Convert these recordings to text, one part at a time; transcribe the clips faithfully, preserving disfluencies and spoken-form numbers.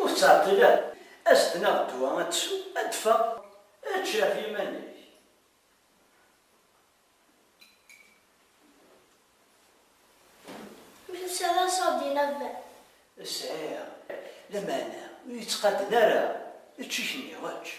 Ur tettɛeṭṭil ara. As-d-naɣ ddwa ad tsew, ad d-teffeɣ. Ečč ɣef yiman-ik. Mi tusiḍ ara sɛuḍ-d-ina baba. Sɛiɣ, lameɛna ur yettqaden ara. Ečč ikenni, ečč.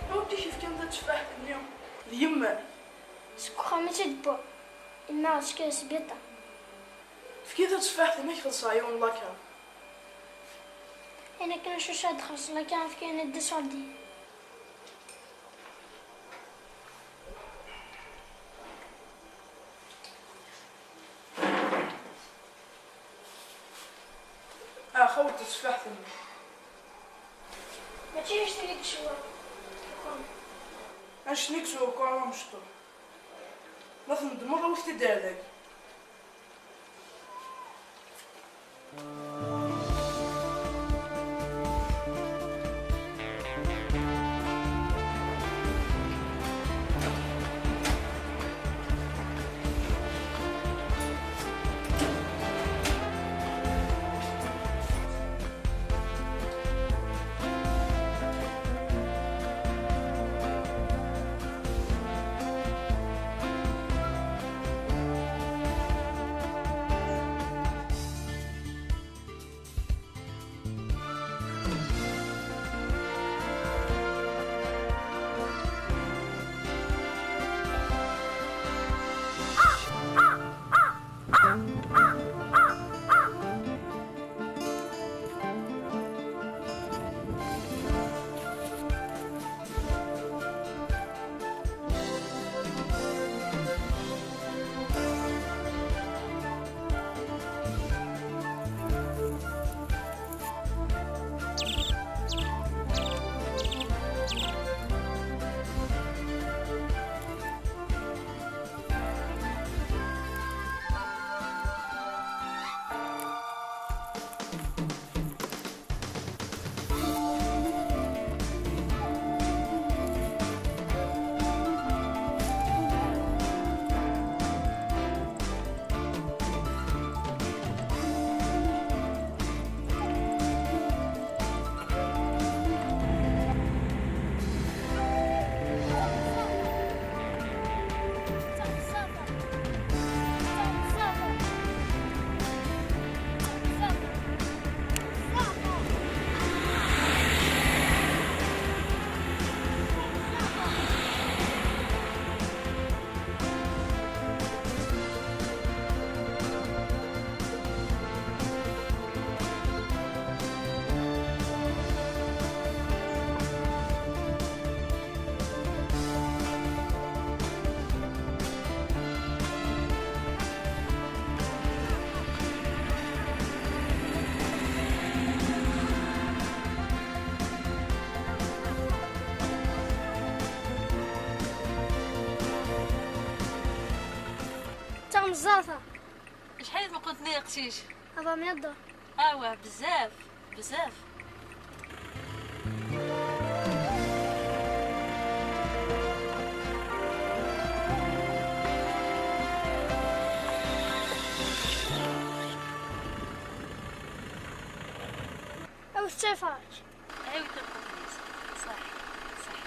Anwa i k-yefkan tateffaḥt-nni? D yemma. Seg uxxam i tt-id-wwiɣ. Yemma ɣer-s kan sbiṭar. Efk-iyi tateffaḥt-nni ad k-xellṣeɣ yiwen n laka. Ayen akken acu ad xellṣeɣ laka, efk-iyi-d asurdi. Ah, xawi-d tateffaḥt-nni. Mačči annect-nni i yeswa. Annect-nni i yeswa ukuṛ amecṭuḥ. Ma tneddmeḍ, awi-t-id ar dagi. Tameẓẓaɣt-a. Acḥal i tmeqqer Nutni iqcic. Hada mi yedder. Awa, bezzaf, bezzaf. Aw tettafeɣ. Ɛiwed tabqut-is. Ṣaḥ, ṣaḥ.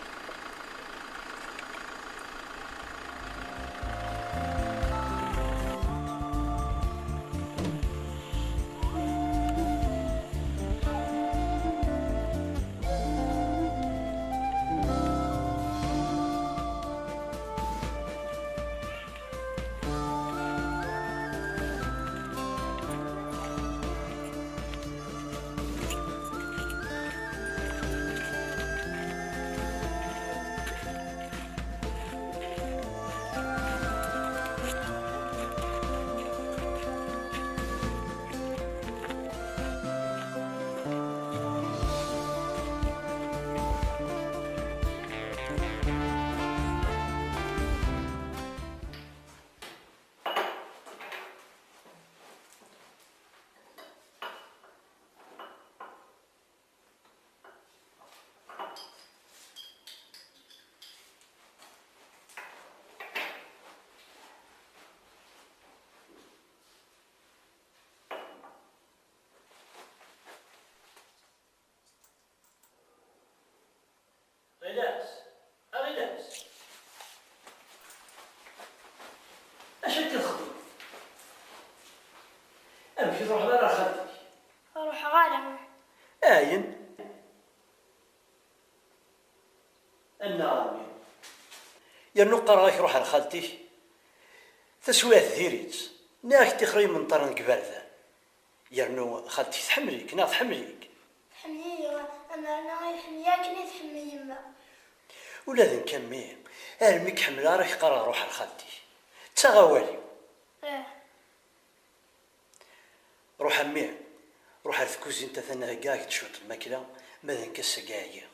Ɣilas, a Ɣilas. Acu akka txedmeḍ? Amek i truḥeḍ ara ɣer xalti-k? Ruḥeɣ ara. Ayen? Annaɣ a mmi. Yernu qqareɣ-ak ruḥ ar xalti-k. Taswiɛt diri-tt. Nniɣ-ak tixer imenṭaren deg iberdan. Yernu xalti-k tḥemmel-ik, neɣ tḥemmel-ik? Tḥemmel-iyi, amerna i tḥemmel akken i tḥemmel yemma. Ula d nekk a mmi, armi k-ḥemmleɣ ara k-qqareɣ ruḥ ar xalti-k. Ttaɣ awal-iw. Ih. Ruḥ a mmi, ruḥ ar tkuzint atan heggaɣ-ak-d cwiṭ n lmakla, ma d nekk ass-agi ɛyiɣ.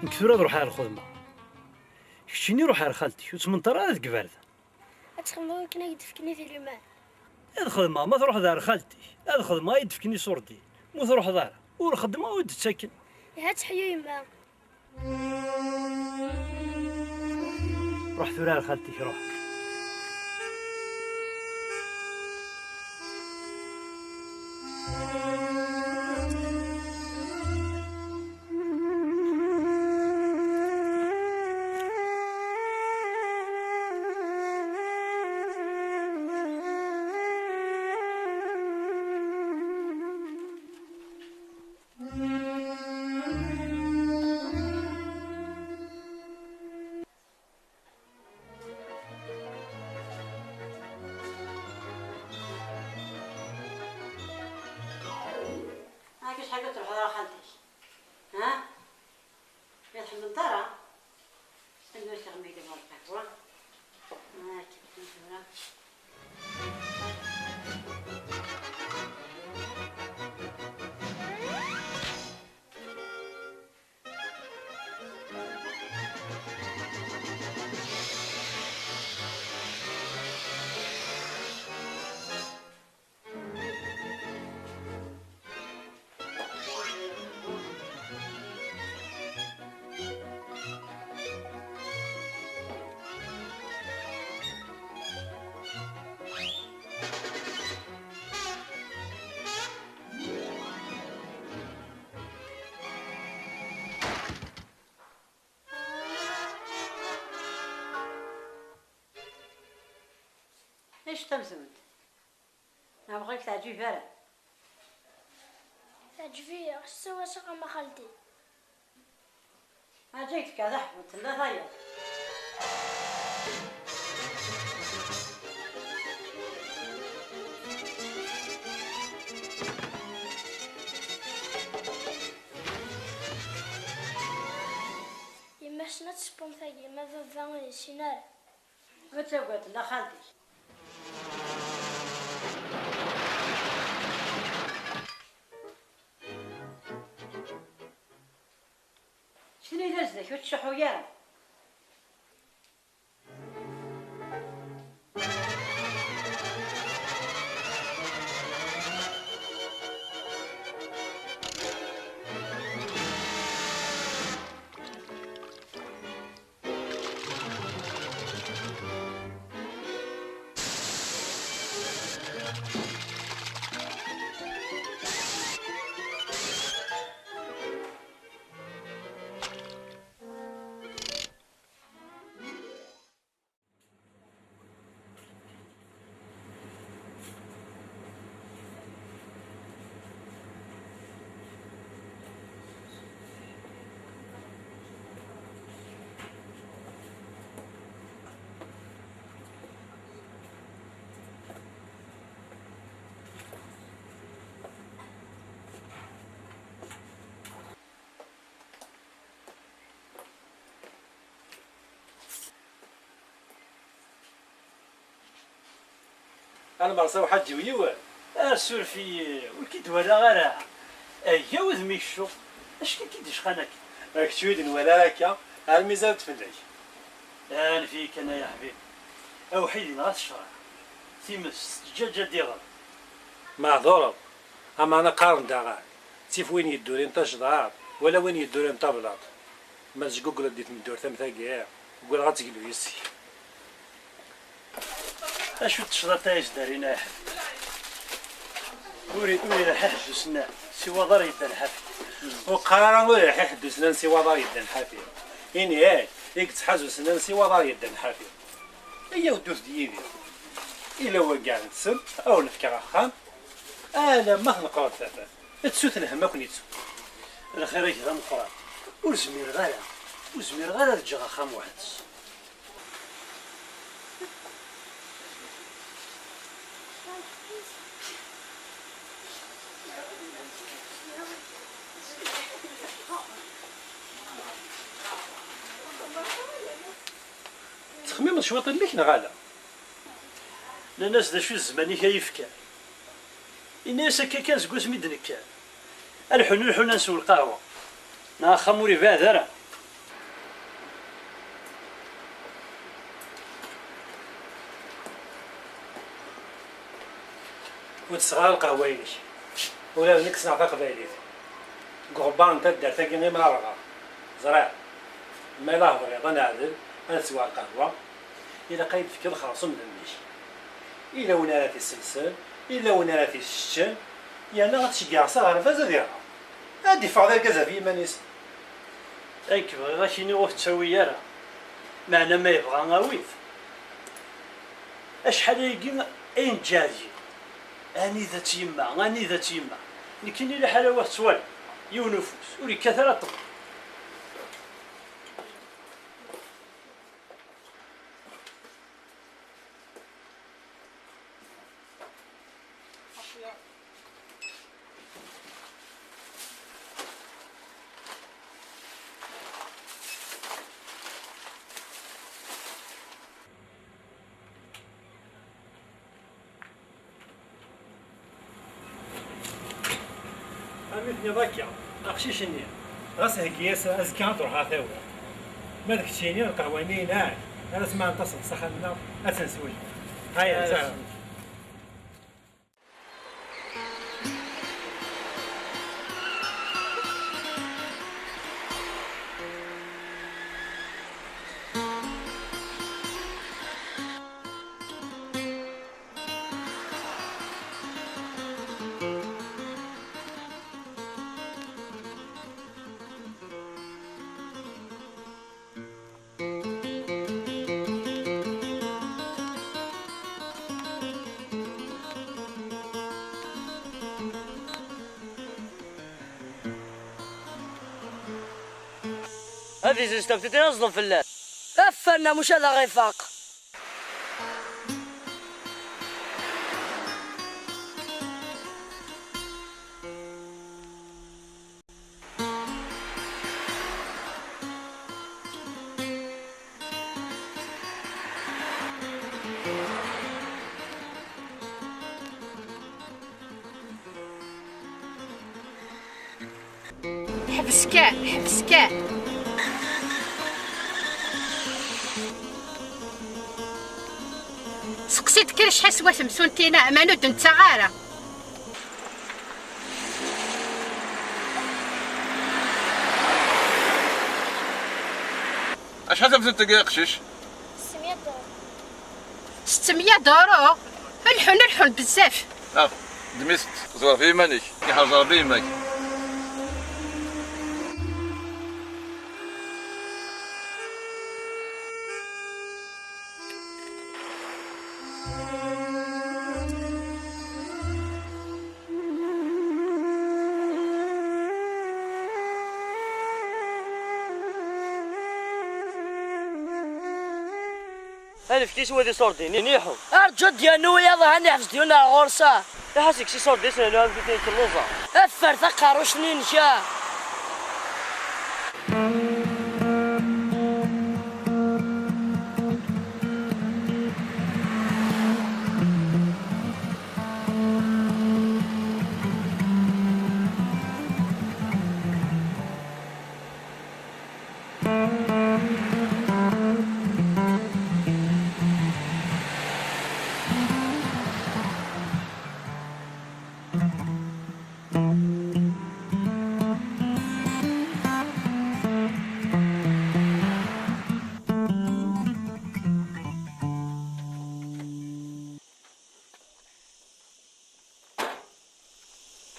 Nekk tura ad ruḥeɣ ar lxedma. Keččini ruḥ ar xalti-k, ur ttmenṭar ara deg iberdan. Ad txedmeḍ akken ad k-d-fken idrimen. Ad xedmeɣ ma truḥeḍ ar xalti-k, ad xedmeɣ ad k-d-fken iṣurdiyen. Ma ur truḥeḍ ara, ur xeddmeɣ ur d-ttaken. Iha tḥeyyu yemma. Ruḥ tura ar xalti-k, ruḥ. Akka acḥal i truḥeḍ ɣer xalti-k? Ha? Ma tḥemmleḍ ara? Anda i teɣmi deg lqahwa? Akka, tura. Acu tamezrunt? Neɣ ur ak-teɛǧib ara? Teɛǧeb-iyi, ḥṣiɣ-as axxam a xalti. Aǧa yefka taḥbult tella tayeḍ. Yemma-s ad tessewwem tagi, ma baba ur Sin ara. Ur ttagad, la xalti-k. Keččini d azdek, ur ttcuḥḥu ara. A lmerṣa uḥaǧi-w yiwen. Asuref-iyi, ur k-id-walaɣ ara. Aga wudem-ik ccuq, acu i k-id-icqan akka? A kečč ur yi-d-nwala ara akka, armi zerrent fell-ak. Anef-iyi kan ay aḥbib. Awḥid yenɣa-t ccreɛ. Times teǧǧaǧǧa diɣen. Meɛdureḍ, ameɛna qqaren daɣen, ttif win yeddurin tajḍart, wala win yeddurin tablaṭ. Ma tejgugleḍ di tmeddurt am tagi, ugadeɣ ad teglu yes-k. Acu d tecḍaṭ ay s-d-rrin ay ḥbib? Ur i-, ur ireḥḥi ḥedd usennan, siwa aḍar yeddan ḥafi. Ur qqar ara ur ireḥḥi ḥedd usennan, siwa aḍar yeddan ḥafi. Ini-ak, i yettḥaz usennan, siwa aḍar yeddan ḥafi. Iyyaw ddut-d yid-i. Ila waggaɛ n ttessemt, a wen-fkeɣ axxam. Alamma tneqqreḍ tafat. Ttu telhem ad ken-ittu. Lxir-ik d ameqqran. Ur zmireɣ ara, ur zmireɣ ara ad ǧǧeɣ axxam weḥd-s. Tettxemmimeḍ cwiṭ i mmi-k neɣ ala? Nnan-as d acu i d zzman-ik ay ifker. Ini-as akka kan seg wasmi d-nekker. A lḥunu lḥuna nsew lqahwa. Neɣ axxam ur ibaɛed ara. Ur tesseɣ ara lqahwa-inek. Ula d nekk ssneɣ taqbaylit. Deg uɣebbar n taddart-agi i mrarɣeɣ. Ẓriɣ. Ma yella tebɣiḍ ad neɛdel, ad nesweɛ lqahwa, ilaq ad yi-d-tefkeḍ xersum d mmi-k. Ila win ara t-iselsen, ila win ara t-iseččen, yerna ad t-ceggɛeɣ s aɣerbaz ad iɣer. Ad d-iffeɣ d argaz ɣef yiman-is. Nekk bɣiɣ ad k-iniɣ ur tettawi ara, meɛna ma yebɣa awi-t. Acḥal ayagi ay neǧǧa deg-i. Anida-tt yemma, anida-tt yemma. Nekkini liḥala wa tettwali, yiwen ufus, ur yekkat ara ṭṭbel. Armi tniḍ akka, aqcic-nni, ɣas heggi-as azekka ad truḥ ad t-awiɣ. Ma d keččini, lqahwa-nni inek, ar asmi ara n-taseḍ s axxam-nneɣ, ad tt-neswel. Aya, aya. Ad izez taftilt i aẓḍem fell-as. Affer-nna muc ad aɣ-ifaq. Ḥbes kan, ḥbes kan. Seqsi-d kan acḥal teswa temtunt-ina, aman ur d-nettaɣ ara. Acḥal tamtunt-agi, aqcic? Settemya duru. Lḥun, lḥun bezzaf. Ah, ddem-itt, ẓer ɣef yiman-ik. Iḥrez Ṛebbi yemma-k. Ad nefk iswa d iṣurdiyen, niḥu. Arǧu ad d-yernu wiyaḍ, ahan iḥbes-d yiwen ar ɣur-s, ah. Iḥas deg-s iṣurdiyen, s lehna am tutlayt n lluẓa. Effer taqerruct-nni-inek, ah.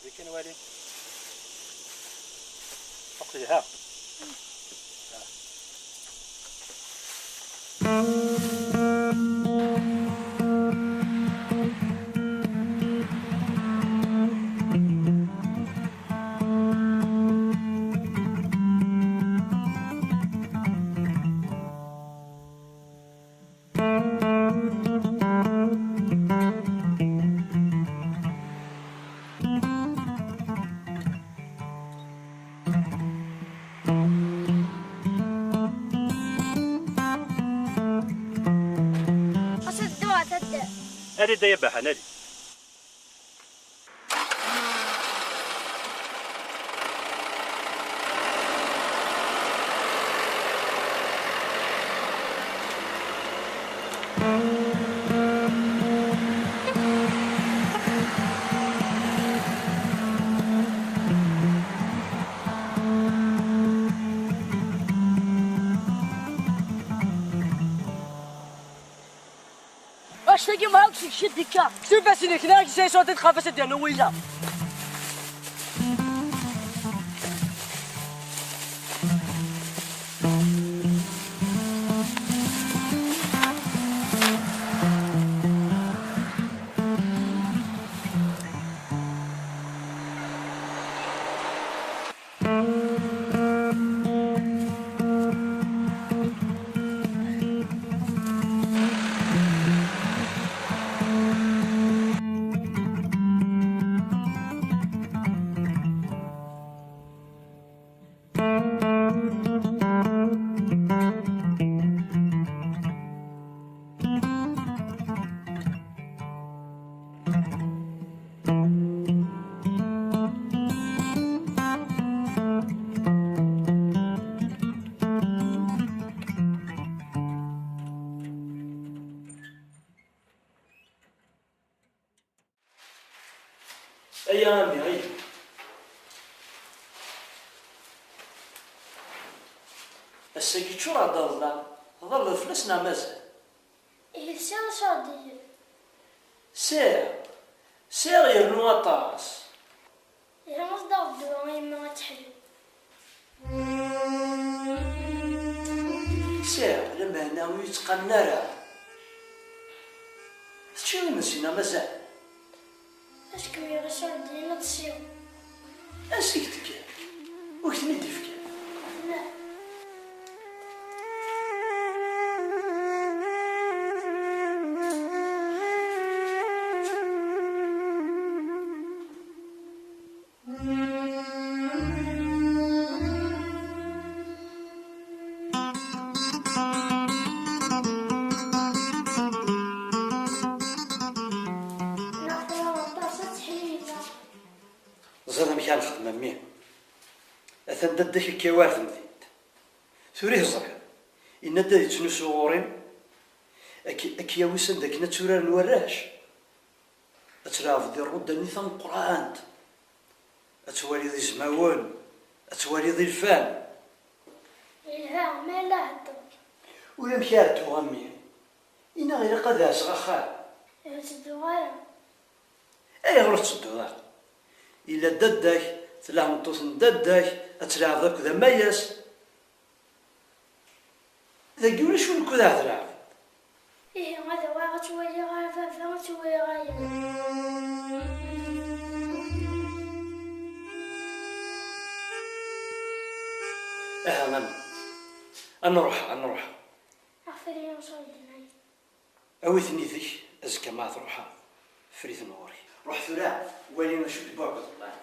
Di kan wali. Fuq yelha. Xas ad dduɣ, ad d-, ali dda ya Baḥan, ali. Act-agi ma akk seg ciddi-ka. Ktub-as-in kra, ak-yesɛi ṣṣut i txaf-as ad d-yernu wiyaḍ. Aya a mmi, aya. Ass-agi ččureɣ d aḍellaɛ, tḍalleḍ fell-as neɣ mazal? Ihi tesɛiḍ iṣurdiyen? Sɛiɣ, sɛiɣ yernu aṭas. Ihi ad d-aɣeḍ ddwa a yemma ad teḥlu. Sɛiɣ, lameɛna ur yettqamen ara. Teččiḍ imensi neɣ mazal? Ad kem-yuɣ iṣurdiyen ad tessiɣ. Ansi i k-d-kkan? Wi k-ten-id-ifkan? Neɣ tura aṭas ad teḥlu yemma. Teẓriḍ amek ara nexdem a mmi? Atan dadda-k akka war temdint. Tura i teẓriḍ. Yenna-d ad yettnusu ɣur-i. Ad k-, ad k-yawi s anda akken ad tturaren warrac. Ad tleɛbeḍ di rrudda-nni tameqqrant. Ad twaliḍ izmawen. Ad twaliḍ ilfan. Yelha, ma yella heddeṛ. Ulamek ara dduɣ a mmi. Ini-aɣ ilaq ad ɛasseɣ axxam. Ur ttedduɣ ara. Ayɣer ur tettedduḍ ara? Yella dadda-k, tella tmeṭṭut n dadda-k, ad tleɛbeḍ akked Amayas. Dagi ulac win akked ad tleɛbeḍ. Ihi, ad awiɣ ad twaliɣ ara baba, ad twaliɣ aya. Aha, a mmi. Ad nruḥ, ad nruḥ. Aɣef ara yemṣaydin aya? Awi-ten yid-k, azekka ma truḥeḍ, ffer-iten ɣur-i. Ruḥ tura, wali acu d-tewwiḍ deg uḍebbar.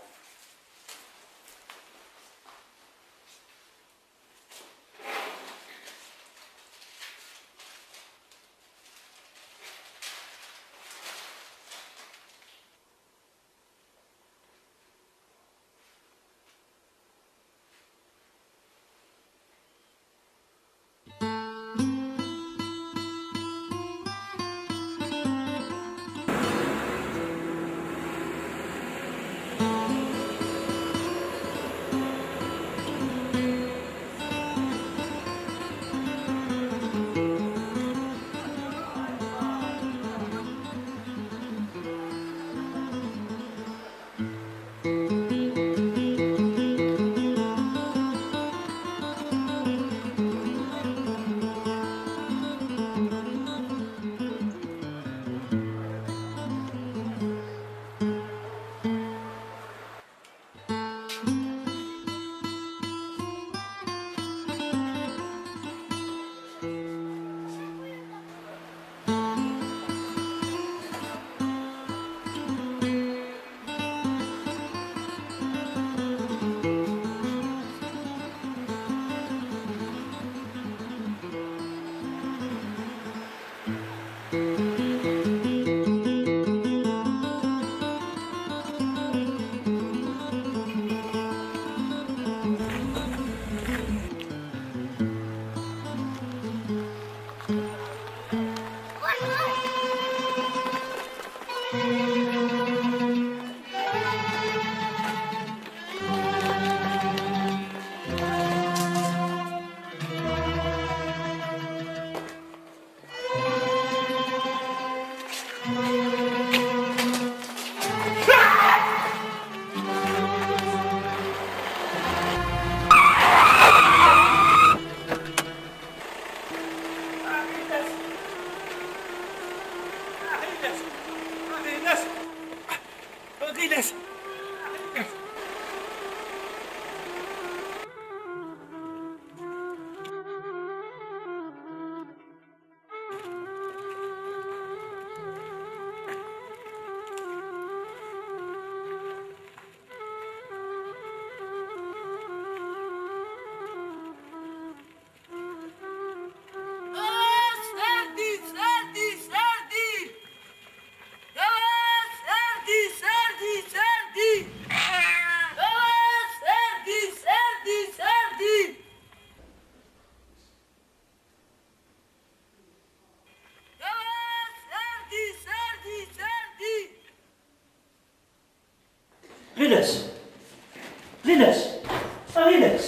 Ɣilas! Ɣilas! A Ɣilas!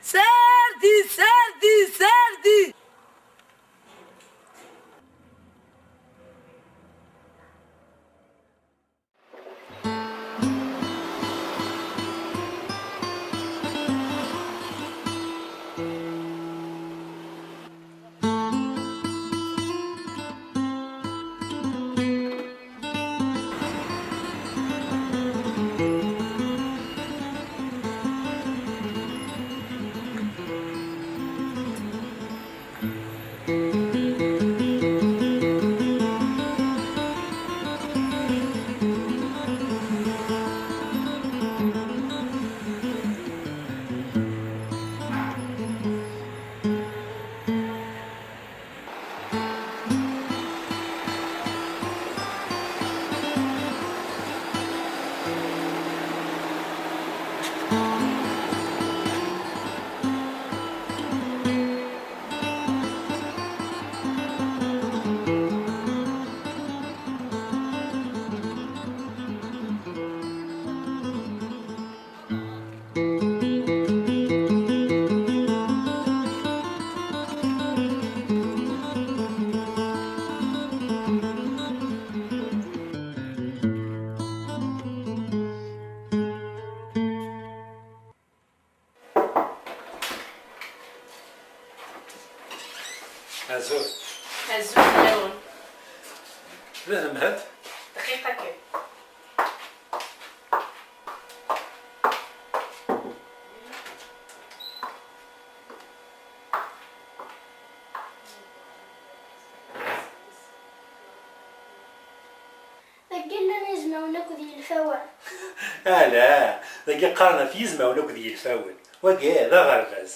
Serdi, serdi, serdi. Azul. Azul fell-awen. D lehmad. Dqiqa kan. Dagi llan yizmawen akked yilfawen. Ala, dagi qqaren ɣef yizmawen akked yilfawen. Wagi d aɣerbaz.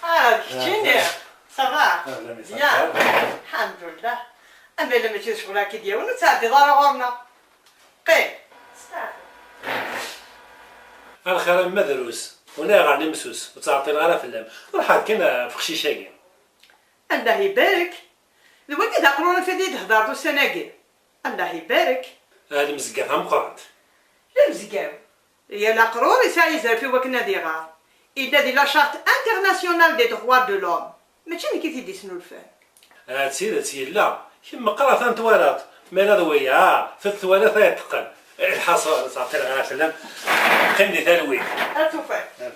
Ah, d keččini. Ah, ça va? Ahlan, bien. Lḥemdullah. Ama yella mačči d ccɣel ara k-id-yawin, ur ttɛeddiḍ ara ɣur-neɣ. Qqim. Steɛfu. A lxir a mma drus, ulayɣer n imsus, ur ttɛeṭṭileɣ ara fell-am. Ruḥ ar kan ɣef uqcic-agi. Allah ibarek. D wagi d aqrur i d-thedreḍ ussan-agi? Allah ibarek. Ah, lemzegga tameqqrant. Lemzegga-w. Yal aqrur yesɛa izerf i wakken ad iɣer. Yella di la Charte internationale des droits de l'homme. Mačči nekk i t-id-isnulfan. Ah, d tidet yella. Kemm meqqar atan twalaḍ. Ma yella d wiyaḍ, tut twalaḍ ay teqqen. Lḥaṣul, ur ttɛeṭṭileɣ ara fell-am. Qqim di talwit. Ad tufat.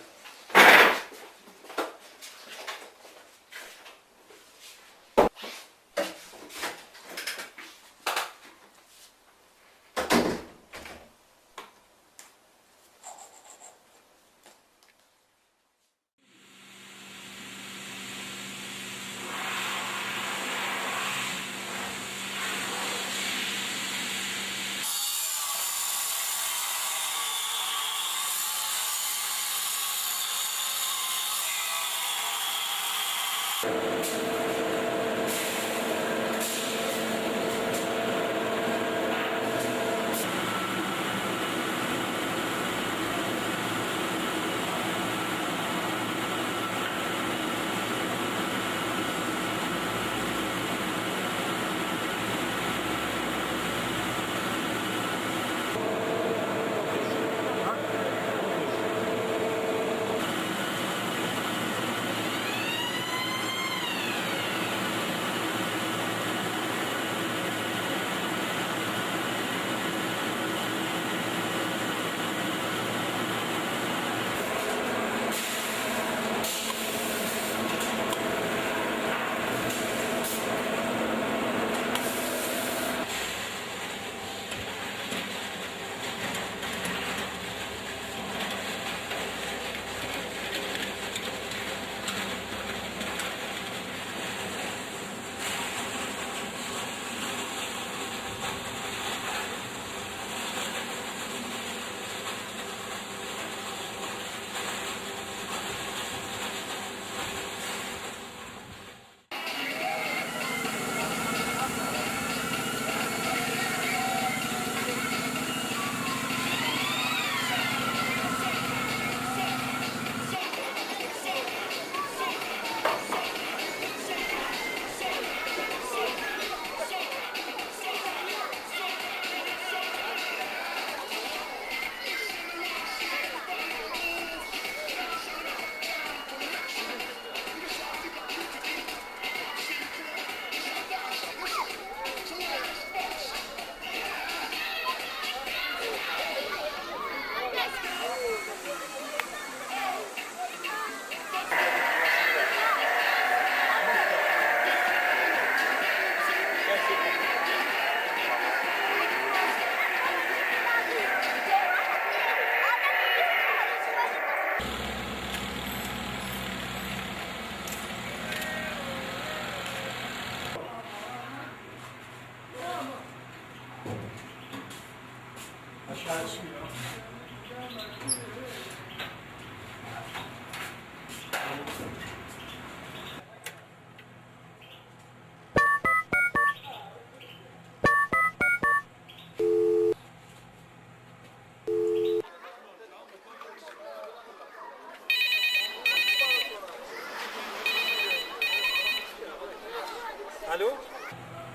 Alo?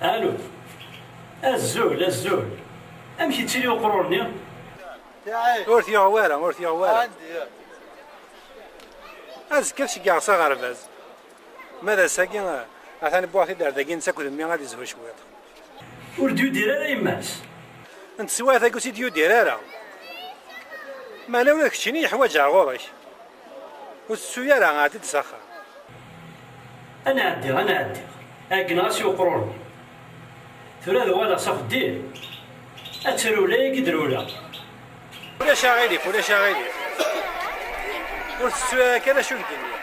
Alo. Azul, azul. Amek yettili uqrur-nni? Ur t-yuɣ wara, ur t-yuɣ wara. Azekka ad ceggɛeɣ s aɣerbaz. Ma d ass-agi, Atan wwiɣ-t-id ar dagi netta akked mmi ad izhu cwiṭ. Ur d-yudir ara yemma-s. N teswiɛt-agi ur tt-id-yudir ara. Meɛna ula d keččini yeḥwaǧ ar ɣur-k. Ur tettu ara, ɛeddi-d s axxam. Ad nɛeddi, ad nɛeddi. Ɛeggneɣ-as i uqrur-nni. Tura ad uɣaleɣ s axeddim, ad trewla yagi d-rewleɣ. Ulac aɣilif, ulac aɣilif. Ur tettu ara kan acu i k-d-nniɣ.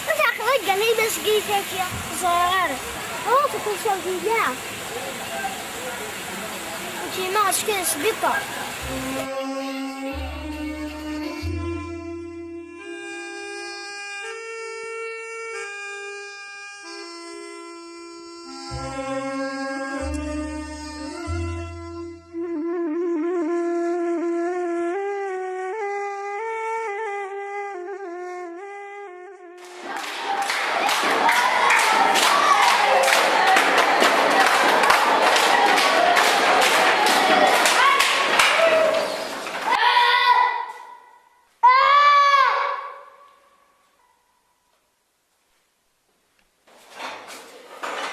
Ur teɛqileḍ kan imazgiyen-agi? Ẓriɣ ara. Ur tqelseḍ dinna. Ǧima, acu kan sbiṭar.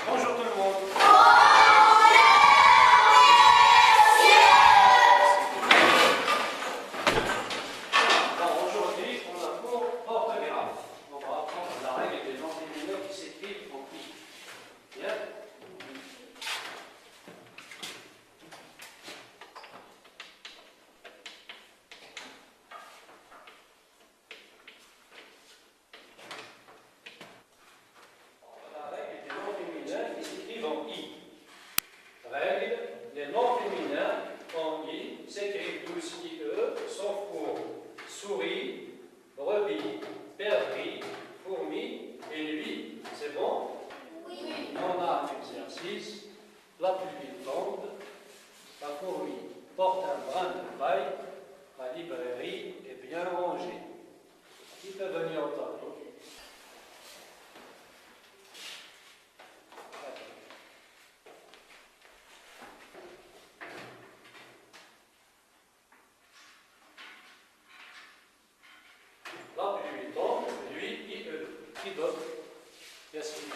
Bonjour tout le monde. Alors aujourd'hui, on a cours d'orthographe. On va apprendre la règle des noms féminins qui s'écrivent en i. Bien. La règle des noms féminins qui s'écrivent en i. Règle, les noms féminins en i s'écrivent tous i e, sauf pour souris, brebis, perdrix, fourmi et nuit. C'est bon ? Oui. On a un exercice. La pluie tombe, la fourmi porte un brin de paille, la librairie est bien rangée. Qui peut venir au tableau ? La pluie tombe, lui, i e. Qui d'autre ? Yasmine.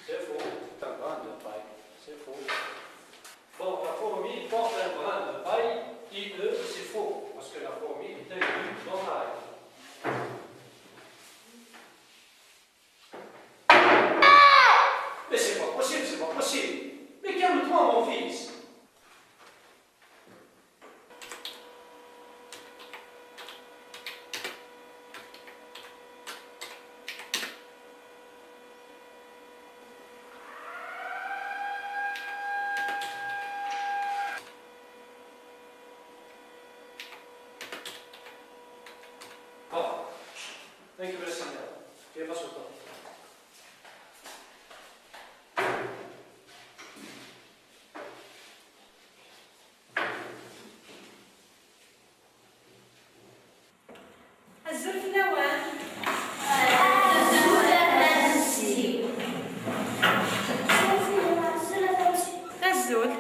C'est faux. Un brin de paille. C'est faux. Bon, la fourmi porte un brin de paille. I e, c'est faux. Parce que la fourmi est inclue dans la règle. Mais c'est pas possible, c'est pas possible. Mais calme-toi, mon fils. Bon. Thank you, Seigneur. Quelle va se Azul fell-awen. Azul.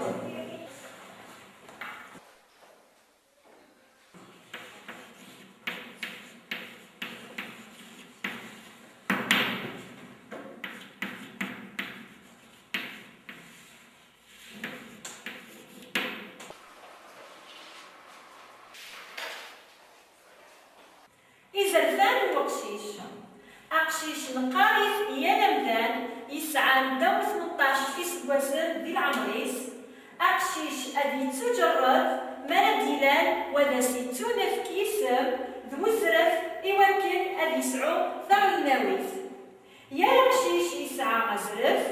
Izerfan n weqcic. Aqcic neqqar-it i yal amdan yesɛan ddaw n tmeṭṭac iseggasen di leɛmer-is. Aqcic ad yettuǧerred mi ara d-ilan, wa ad as-yettunefk yisem, d uzref i wakken ad yesɛu taɣelnawit. Yal aqcic yesɛa azref,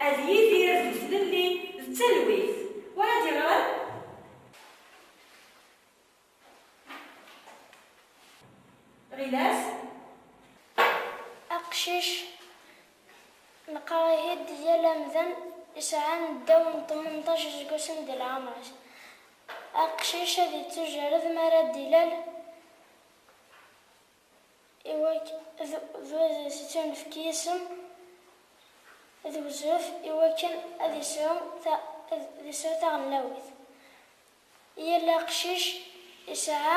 ad yidir d tlelli d talwit. Wara d-yeɣran? Ɣilas? Aqcic, neqqar-it-id, yal amdan yesɛan ddaw n tmenṭac iseggasen di leɛmer-is. Aqcic ad yettujerred mi ara d-ilal, iwak-, d, d, ad as-yettunefk yisem d uzref iwakken ad yesɛu ta-, ad yesɛu taɣelnawit. Yal aqcic yesɛa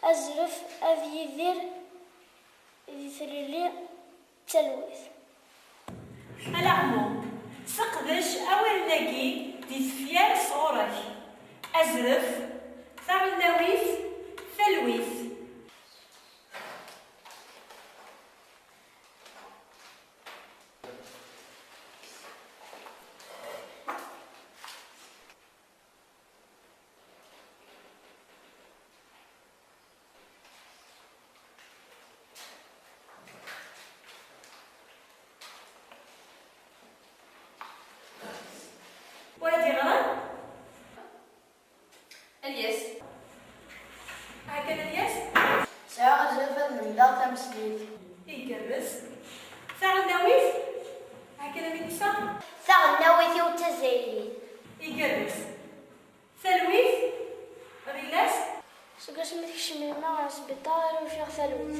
azref ad yidir di tlelli d talwit. Alaɣmu, seqdec awalen-agi di tefyar sɣur-k: azref, taɣelnawit, talwit. Wara d-yeɣran? Alyas. Hakan Alyas? Sɛiɣ azref ad lemdeɣ tameslit. Igerrez. Taɣelnawit? Hakan a Milisa? Taɣelnawit-iw d tazzayrit. Igerrez. Talwit? Ɣilas? Seg wasmi tekcem yemma ɣer sbiṭar, ur ufiɣ talwit.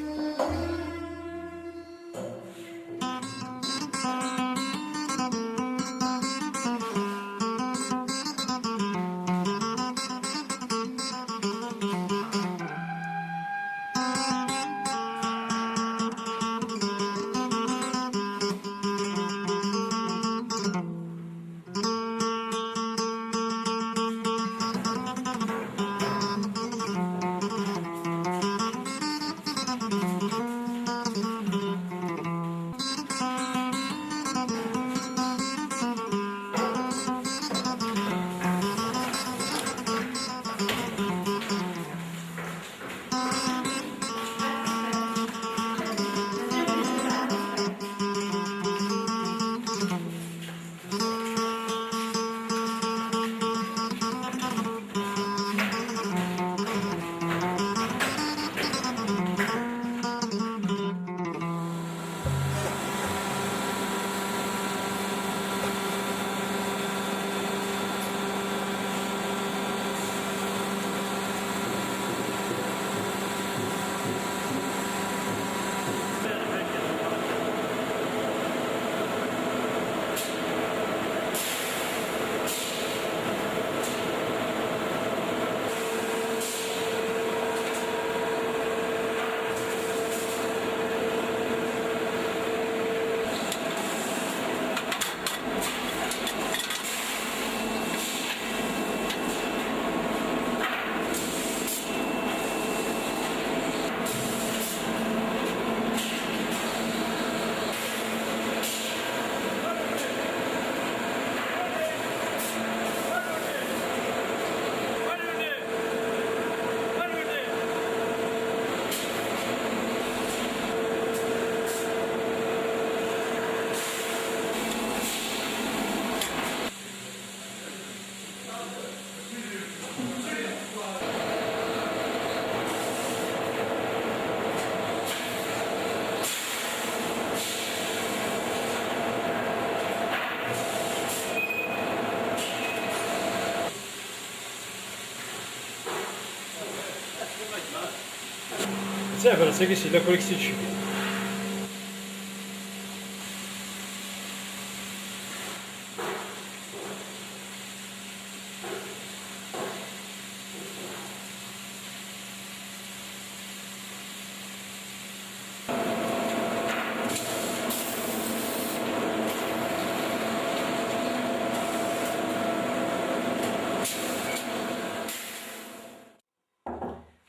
Tabrat-agi si la collectif.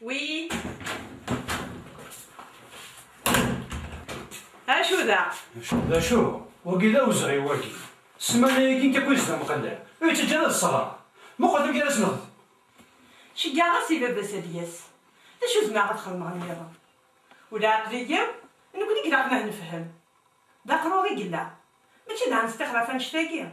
Wi. Acu da? D acu? Wagi d awezɣi, wagi. Ssmana-agi nekk akk i s-d amqelleɛ. Ur yettaǧǧa ara ad ṣṣreɣ. Muqel amek ara s-nexdem. Ceggeɛ-as i baba-s ad yas. D acu zemreɣ ad xedmeɣ nniḍen? Ula aql-iyi, nekkni i ilaqen ad nefhem. D aqrur i yella, mačči d ɛemmi Stixraf annect-agi.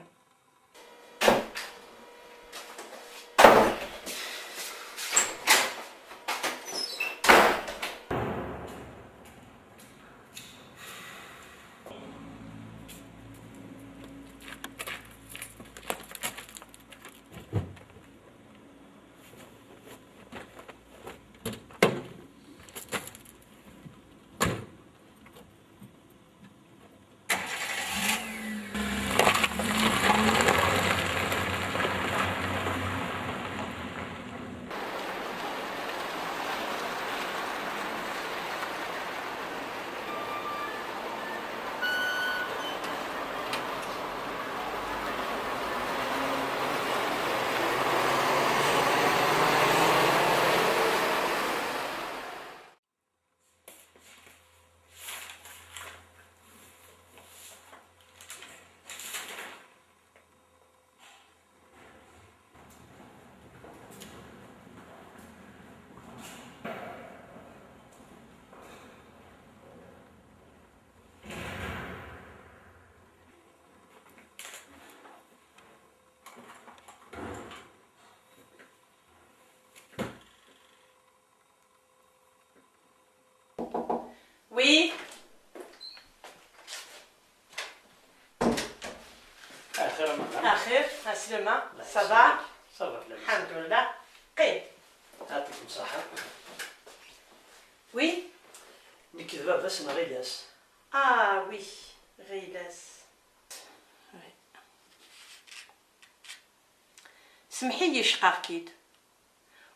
Oui. Axir a Meɣran. Axir, aslama. Ça va? Ça va, lḥemdullah. Qim. Yeɛṭikem ṣṣeḥḥa. Oui. Nekk d baba-s n Ɣilas. Ah oui, Ɣilas. Oui. Semmeḥ-iyi, cqaɣ-k-id.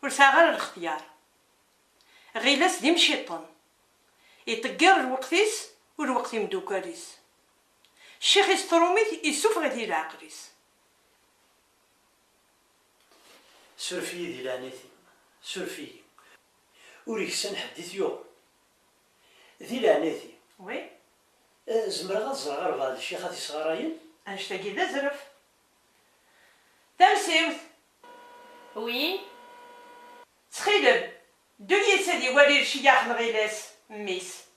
Ur sɛiɣ ara lextyar. Ɣilas d imciṭṭen. Iṭegger lweqt-is u lweqt imdukal-is. Ccix-is trumit, issufeɣ-it i leɛqel-is. Suref-iyi di leɛnayt-im, suref-iyi. Ur iksan ḥedd i t-yuɣen. Di leɛnayt-im. Oui. Eh, zemreɣ ad ẓreɣ albeɛḍ ccix ad t-isɣarayen? Annect-agi d azref. Tamsiwt. Oui. Ttxil-m, ddu yid-s ad iwali lecyax n Ɣilas, mmi-s.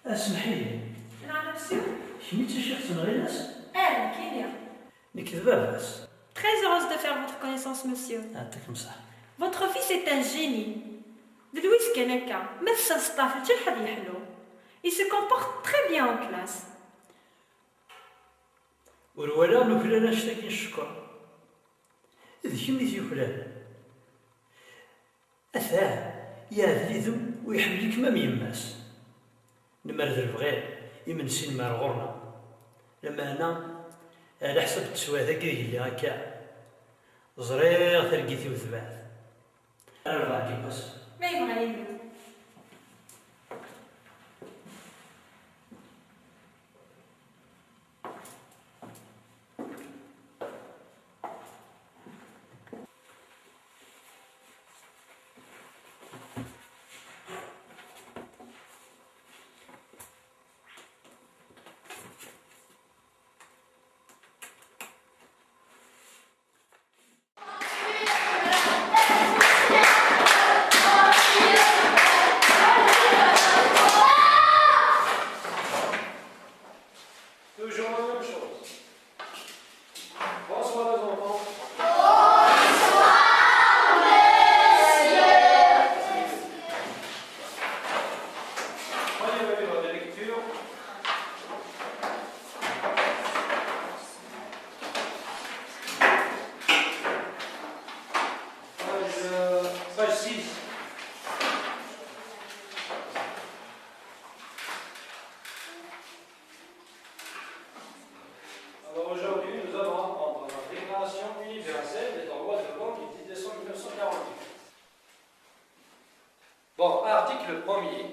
Asmeḥ-iyi. Nɛam, monsieur? Kemm i d tacixt n Ɣilas? Ah, nekkini. Nekk d baba-s. Très heureuse de faire votre connaissance, monsieur. Yeɛṭikem ṣṣeḥḥa. Votre fils est un génie. D Louis kan akka, ma tessaseḍ-t, ad yeḥlu. Il se comporte très bien en classe. Ur walaɣ nuklal annect-agi n ccekkeṛ. D kemm i t-yuklalen. Atan, yeɛdel-item u iḥemmel-ikem am yemma-s. Lemmer d lebɣi, imensi-nnem ar ɣur-neɣ. Lameɛna, ɛla ḥsab n teswiɛt-agi deg lliɣ akka, ẓriɣ targit-iw tebɛed. Ar lbeɛd yiwwas. Ma yebɣa yili. Toujours la même chose. Bonsoir les enfants. Bonsoir, monsieur. Prenez le livre de lecture. Page, euh, page six. Alors aujourd'hui, nous allons apprendre la Déclaration universelle des droits de l'homme du dix décembre mille neuf cent quarante-huit. Bon, article premier.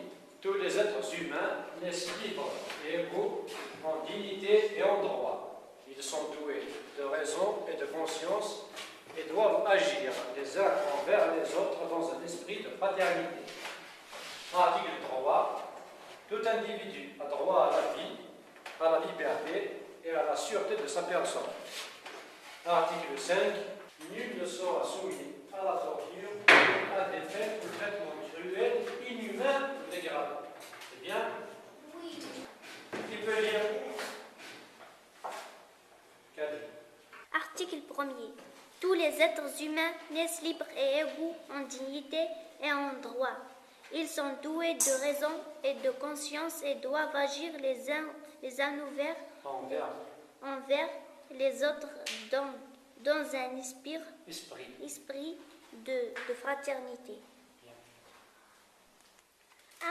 Tous les êtres humains naissent libres et égaux en dignité et en droit. Ils sont doués de raison et de conscience et doivent agir les uns envers les autres dans un esprit de fraternité. Article trois. Tout individu a droit à la vie, à la liberté et à la sûreté de sa personne. Article cinq. Nul ne sera soumis à la torture, à des peines ou traitements cruels, inhumains ou dégradants. C'est bien ? Oui. Qui peut lire ? Article premier. Tous les êtres humains naissent libres et égaux en dignité et en droit. Ils sont doués de raison et de conscience et doivent agir les uns, les uns envers, envers les autres dans, dans un esprit, esprit de, de fraternité.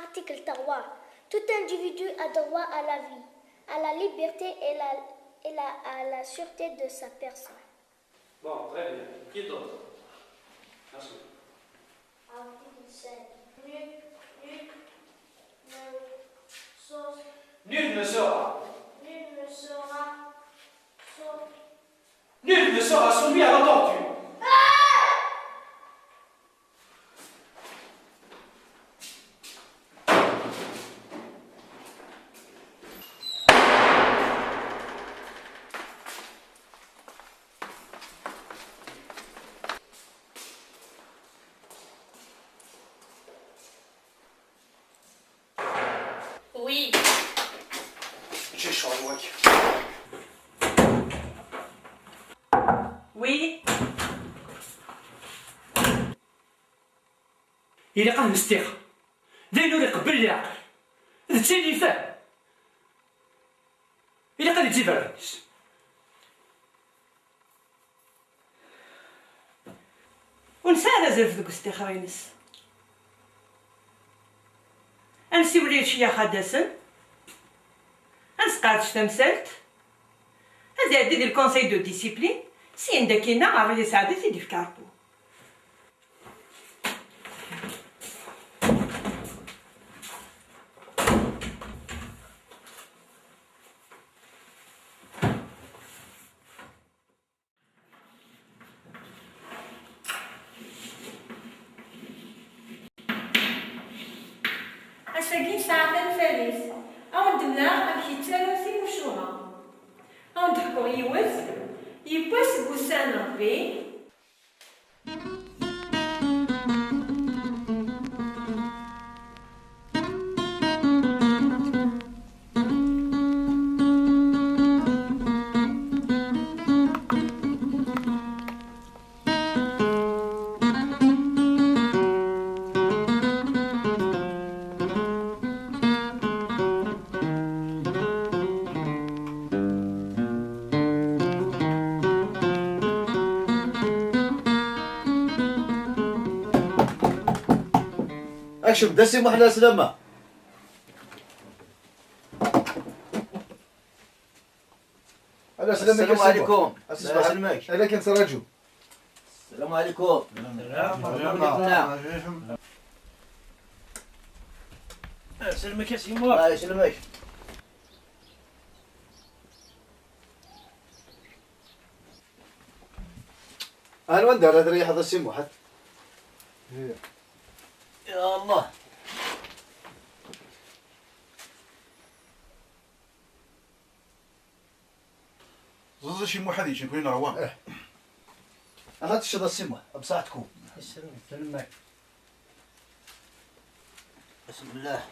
Article trois. Tout individu a droit à la vie, à la liberté et la, et la, à la sûreté de sa personne. Bon, très bien. Qui d'autre ? Merci. Article cinq. Nul, nul ne sera, nul ne sera, nul ne sera, nul ne sera soumis à la torture. Oui. J'ai chaud, moi. Oui. Ilaq ad nestiqer. D ayen ur iqebbel leɛqel. D tin ifhem. Ilaq ad yeǧǧ iberdan-is. Ur nesɛi ara azref deg ustixer-ines. Ad nsiwel i lecyax ad d-asen, ad nesqerdec tamsalt, ad iɛeddi di le conseil de discipline, syin d akkinna ṛṛay aseɛdi ad t-id-ifk Ṛebbi. Ass-agi nesɛa tanfalit. Ad wen-d-mleɣ amek i ttarun timucuha. Ad wen-d-ḥkuɣ yiwet, yiwwas deg wussan n Ṛebbi. Akcem-d a Si Muḥ, ɛla sslama. Ɛla sslama. Assalamu ɛlikum. Ɛla sslama. Ɛla kan ttraǧu. Assalamu ɛlikum. Salam. Salam. Salam. Salam. Salam. Salam. Ar wanda ara treyḥeḍ a Si Muḥ? Ya Allah. Ẓeẓ a Si Muḥ ad yečč nekkni neɣ wa? Eh. Aha teččeḍ a Si Muḥ, bṣaḥetkum. Isem-, isem-, Bismillah.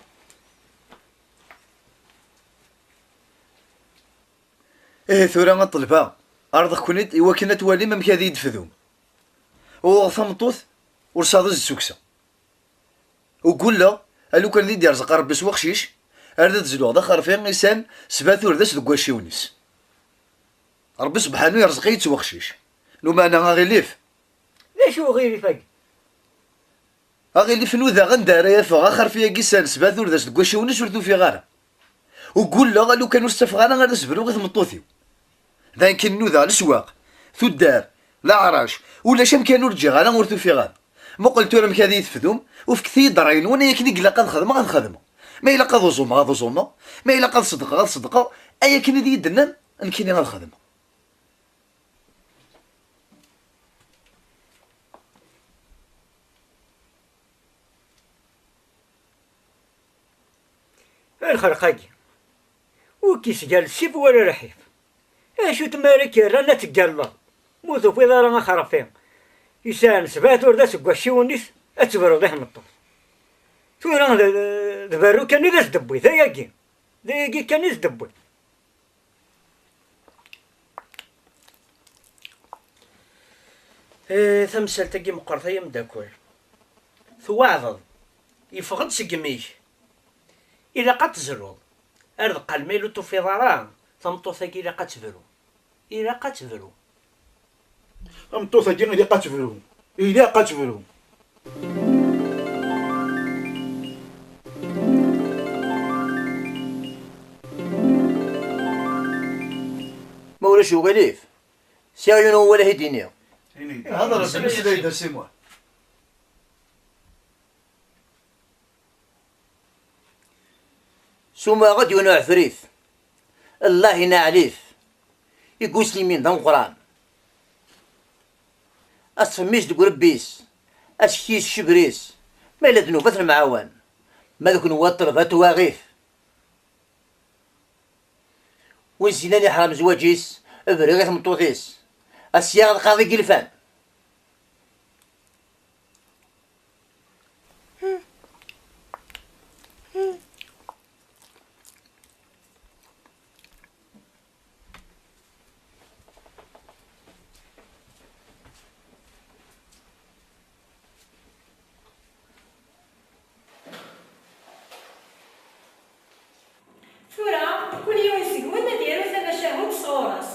Ihi tura a ṭṭelba, ɛerḍeɣ-ken-id i wakken ad twalim amek ad iyi-d-tefdum. Uɣeɣ tameṭṭut, ur sɛiɣ d as-d-ssukkseɣ. Ur gulleɣ, a lukan ad iyi-d-yerẓeq Ṛebbi s weqcic, ar d ad zluɣ d axerfi isan sba turdas deg wacciwen-is. Ṛebbi sebḥanu yerẓeq-iyi-d s weqcic. Lumeɛna aɣilif. D acu uɣilif-agi? Aɣilif nudaɣ anda ara afeɣ axerfi-agi s nesba turdas deg wacciwen-is ur t-ufiɣ ara. Ur gulleɣ a lukan ur s-ttafeɣ ara ad as-bruɣ i tmeṭṭut-iw. D ayen kan nudaɣ leswaq, tuddar, leɛrac, ulac amkan ur ǧǧiɣ ara ur t-ufiɣ ara. Muqel tura amek ad iyi-tefdum, u fket-iyi-d ṛṛay-nwen, ay akken i ilaq ad xedmeɣ ad xedmeɣ. Ma ilaq ad uẓumeɣ ad uẓumeɣ, ma ilaq ad ṣeddqeɣ ad ṣeddqeɣ, ay akken i d iyi-d-tennan nekkini ad xedmeɣ. Lxerq-agi, ur k-isgal ssif wala lḥif. Acu tmara i k-yerran ad teggalleḍ? Ma ur tufiḍ ara axerfi yesɛan sebɛa turda seg wacciwen-is, ad tebruḍ i tmeṭṭut. Tura d, d berru kan i d as-d-tewwi, d ayagi. D ayagi kan i s-d-tewwi. Eh, tamsalt-agi meqqret ay ameddakel. Tweɛdeḍ, yeffeɣ-d seg imi-k. Ilaq ad tezruḍ. Ar deqqal ma yella ur tufiḍ ara, tameṭṭut-agi ilaq ad tebru. Ilaq ad tebru. Tameṭṭut-agi ilaq ad tebru. Ilaq ad tebru. Ma ulac uɣilif, sɛiɣ yiwen n wawal ad k-d-iniɣ. Ini-d. Hḍer-d, mmeslay-d a Si Muḥ. Sumaɣ-d yiwen uɛefrit, Allah ineɛl-it, i yuslimin d ameqqran. Aṣfem-is deg urebbi-s, askis ccebri-s, ma yella d nnuba ad t-nemɛawan, ma d kenwi ṭṭleb at twaɣit. Win s-yennan iḥrem zzwaǧ-is, briɣ i tmeṭṭut-is, a s-yaɣ lqaḍi n yilfan. Tura, kul yiwen seg-wen ad yaru tamacahut sɣur-s.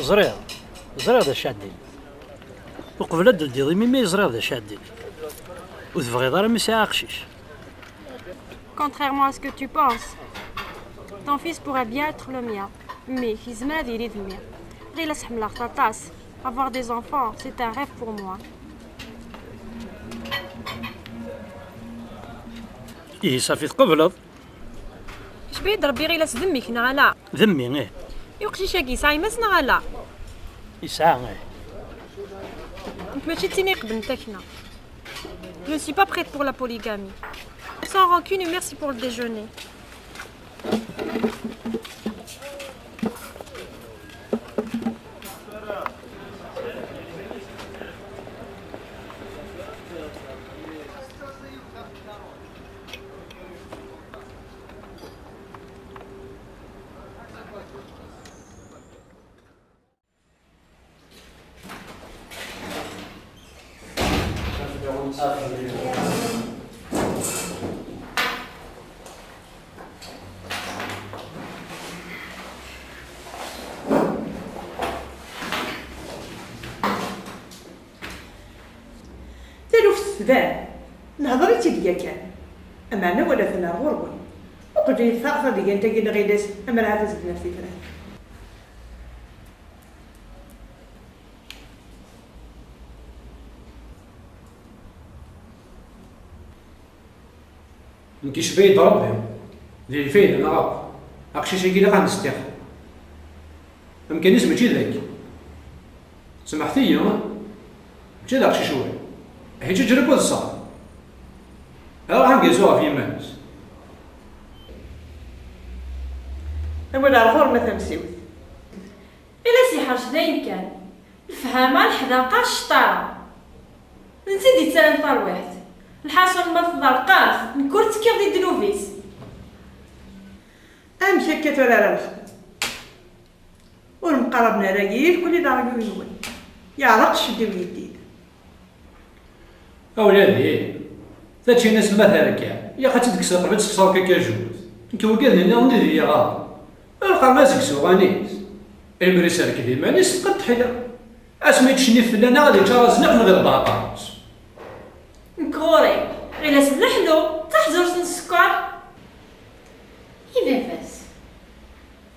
Ẓriɣ, ẓriɣ d acu ɛeddi. Uqbel ad d-teldiḍ imi-mi ẓriɣ d acu ɛeddi. Ur tebɣiḍ ara mi sɛiɣ aqcic. Contrairement à ce que tu penses, ton fils pourrait bien être le mien. Mmi-k yezmer ad yili d mmi. Ɣil as ḥemmleɣ-t aṭas. Avoir des enfants, c'est un rêve pour moi. Ihi safi tqebleḍ? Icba-yi-d Rebbi ɣil as d mmi-k neɣ ala? D mmi, ih. I uqcic-agi yesɛa yemma-s neɣ ala? Yesɛa, ih. Nekk mačči d tin iqeblen takna. Je ne suis pas prête pour la polygamie. Sans rancune et merci pour le déjeuner. Taluft tban, nehḍer-itt-id yakan. Ameɛna wala-ten ar ɣur-wen. Uqbel-iyi taɣ tadigant-agi n Ɣilas, amer ɛad as-d-naf tifrat. Nekk icba-yi-d Rebbi. D lfayda neɣ akk? Aqcic-agi ilaq ad nestix. Amkan-is mačči d akk. Semmḥet-iyi, mačči d aqcic win. Ḥiǧ aǧrib ad ṣṣeɣ. Aɣ anga yeswa ɣef yiman-is. Awal ar ɣur-m a tamsiwt. Ɣilas iḥrec dayen kan. Lefhama, leḥdaqa, cṭara. D netta i d-yettaran tarwiḥt. Lḥaṣun ma tḍerqeḍ, nekk ur ttekkiɣ di ddnub-is. Amek akka tura ara nexdem? Ur mqaraben ara yid-wen i leṛyu-nwen. Yeɛreq cceddi-w yeddid. A wladi, taččin-as ma terka, ilaq ad tt-id-kkseḍ qbel ad tessexṣareḍ kakajut. Nekk wigad nniḍen i d iyi-iɣaḍen. Ur qqaren azegz uɣanis. Imer iserked iman-is tqeṭṭeḥ-ila. Asmi yettcennif fell-aneɣ ad yeččar azniq neɣ iḍebber aqerru-s. Nekk ɣur-i, Ɣilas d leḥlu, d taḥzurt n sskeṛ. I baba-s?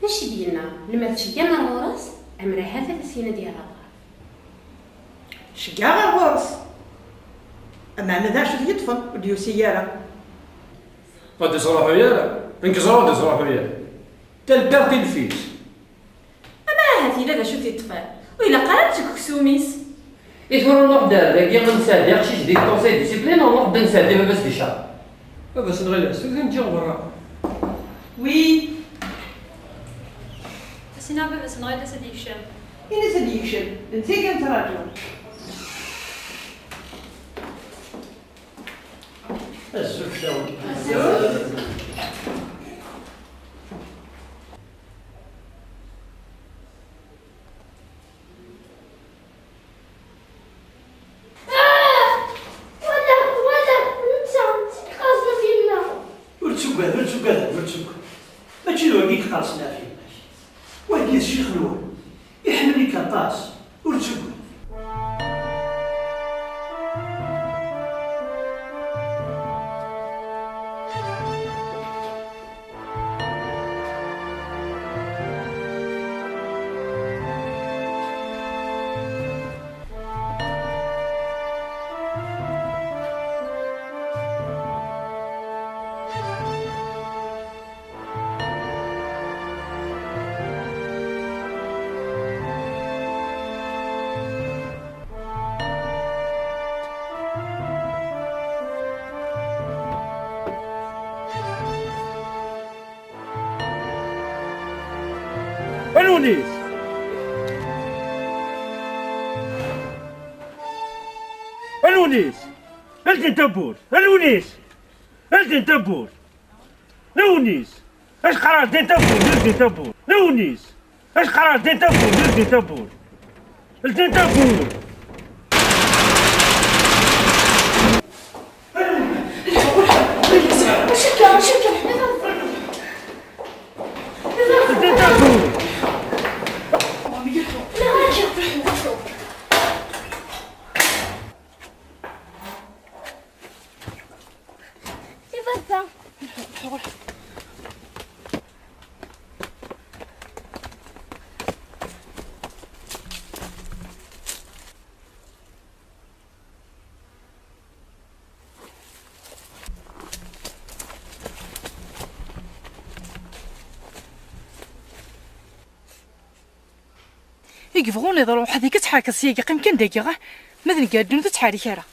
D acu i d-yenna? Lemmer tceggɛem ar ɣur-s, amer ahat ad as-yini ad yerr aḍar. Ceggɛeɣ ar ɣur-s. Ameɛna d acu i t-yeṭṭfen ur d-yusi ara? Ur d-yesruḥuy ara. Nekk ẓriɣ ur d-yesruḥuy ara. Tel perte il fils. Ama ahat yella d acu t-yeṭṭfen. Ur ilaq ara ad teg uksum-is. I tura nuɣ-d ar dagi ad nesɛeddi aqcic di conseil discipline, u nuɣ-d ad nesɛeddi baba-s di ccer. Baba-s n Ɣilas, ur t-in-ǧǧiɣ berra. Oui. Asina baba-s n Ɣilas ad yekcem. Ini-as ad yekcem, d netta i kan ttraǧuɣ. Azul fell-awen. Azul. Ah! Wala, wala, netta, netta i iqersen ɣef yemma. Ur ttugad, ur ttugad, ur ttugad. Mačči d wagi i iqersen ɣef yemma-k. Wagi d ccix-nwen. Iḥemmel-ik aṭas. Ur ttugad. Anwa-t? Anwa-t? Ldin tawwurt! Anwa-t? Ldin tawwurt! Anwa-t? Acqar ldin tawwurt! Ldin tawwurt! Anwa-t? Acqar ldin tawwurt! Ldin tawwurt! Ldin tawwurt! Ldin tawwurt! I baba? I yebɣu iḍru, ḥadik ad tḥerkeḍ syagi, qqim kan dagi, ah, ma d nnger ddunit ur ttḥerrik ara.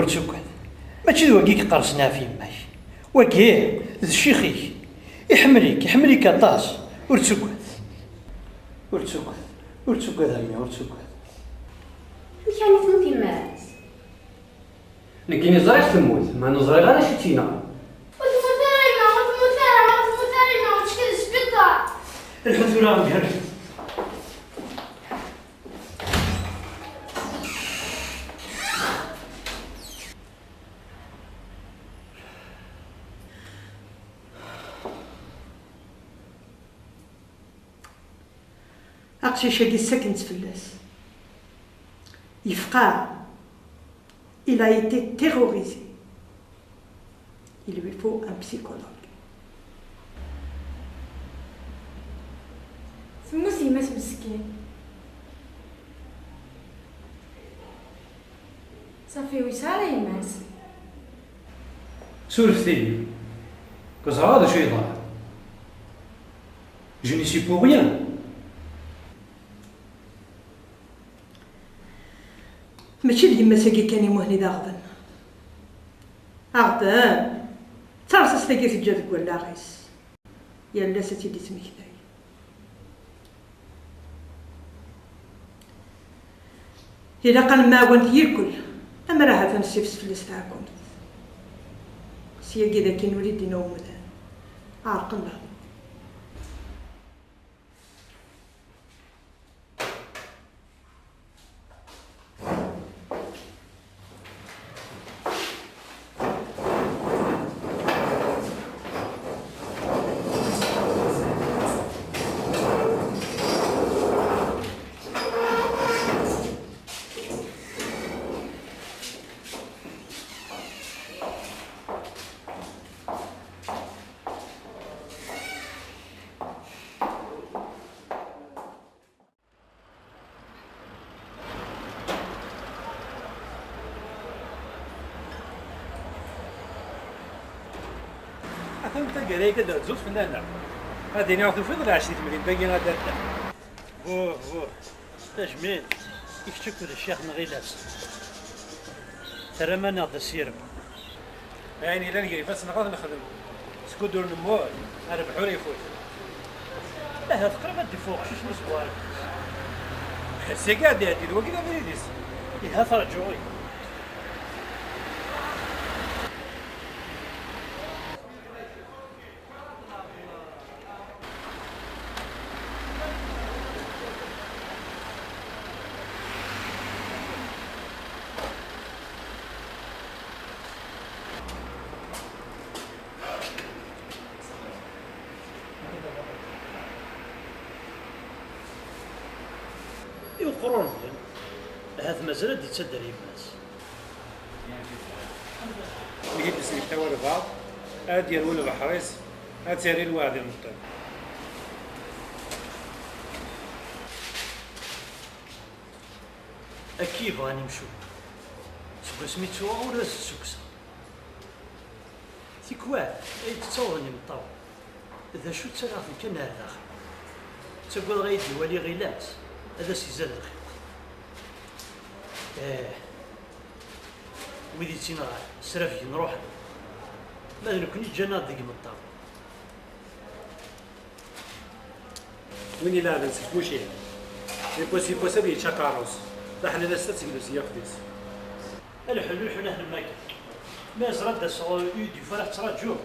Ur ttagad. Mačči d wagi i iqersen ɣef yemma-k. Wagi d ccix-ik. Iḥemmel-ik, iḥemmel-ik aṭas. Ur ttagad. Ur ttagad. Ur ttagad a yemma, ur ttagad. Amek armi temmut yemma-s? Nekkini ẓriɣ temmut, ma ur ẓriɣ ara acu tt-yenɣan. Ur temmut ara yemma, ur temmut ara, ur temmut ara yemma, ur ttkel sbiṭar. Lḥu tura a Mger. Aqcic-agi ssakent fell-as. Yefqeɛ. Il a été terrorisé. Il lui faut un psychologue. Temmut yemma-s meskin. Safi ur yesɛi ara yemma-s. Surfet-iyi. Ur ẓriɣ d acu yeḍran. Je n'y suis pour rien. Mačči d yemma-s-agi kan i Muhni d aɣbel. Aɣbel! D taṛṣaṣt-agi teǧǧa deg wallaɣ-is. Yal ass ad tt-id-ittmektay. Ilaq ad nemɛawan yirkel, amer ahat ad nessifes fell-as taɛkumt. Syagi d akin ur i d-inna umdan. Ɛerqen leɛḍil. Atan taggara-agi ad d-rzuḍ fell-aneɣ. Ad iniɣ tufiḍ lɛecc di temdint-agi a dadda. Buh, buh. Tajmilt i kečč akked ccix n Ɣilas. Terram-aneɣ-d asirem. Ayen yellan gar ifassen-nneɣ ad t-nexdem. Skud ur nemmut, rrbeḥ ur ifut. Ahat qrib ad d-iffeɣ uqcic-nni seg uɛerqis. Seg-a ad d-iɛeddi d wagi d abrid-is. Iha terǧu-yi. I uqrur-nni, ahat mazal ad d-ittader yemma-s. Mi d-ismekta walbeɛḍ, ad d-yerwi lbeḥr-is, ad terri lweɛd imeṭṭen. Akka i bɣan imcumen. Seg wasmi ttuɣ ur as-d-ssukkseɣ. Tikwal ay d-ttawḍen imeṭṭawen. D acu ttalaɣ-ten kan ar daxel. Ttaggadeɣ ay d-iwali Ɣilas, ad as-izad lxiq. Ih, wid ittinɣan, srafgen ruḥen. Ma d nekkni ǧǧan-aɣ-d deg imeṭṭawen. Win ileɛben seg tmucin, yiwwas yiwwas ad yečč aqerru-s, d aḥlal ass-a ad teglu s yiɣef-is. Lḥu, lḥu, ad nemmager. Ma yeẓra-d ass-a ur d-yufi ara, ttṛaǧu.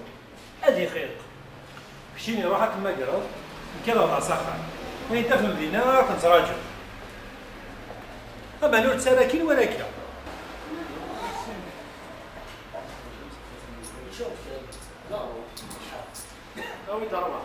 Ad ixiq. Keččini ruḥ ad temmagreḍ, nekk ad awḍeɣ s axxam. Ayen tafem dinna ad ken-ttṛaǧu. Aman ur ttarra akin wala akka. Awi-d ṛṛwa.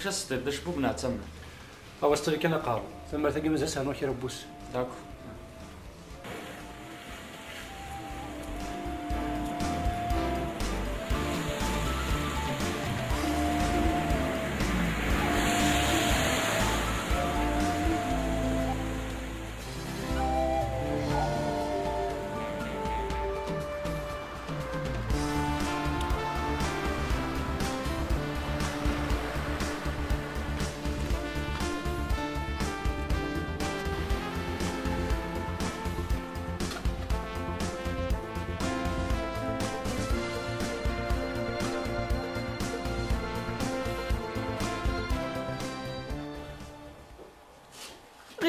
As-d, d acebbub neɣ d tamart? Awas ttili kan aqerru. Tamart-agi mazal sɛan kra n wus. D'accord.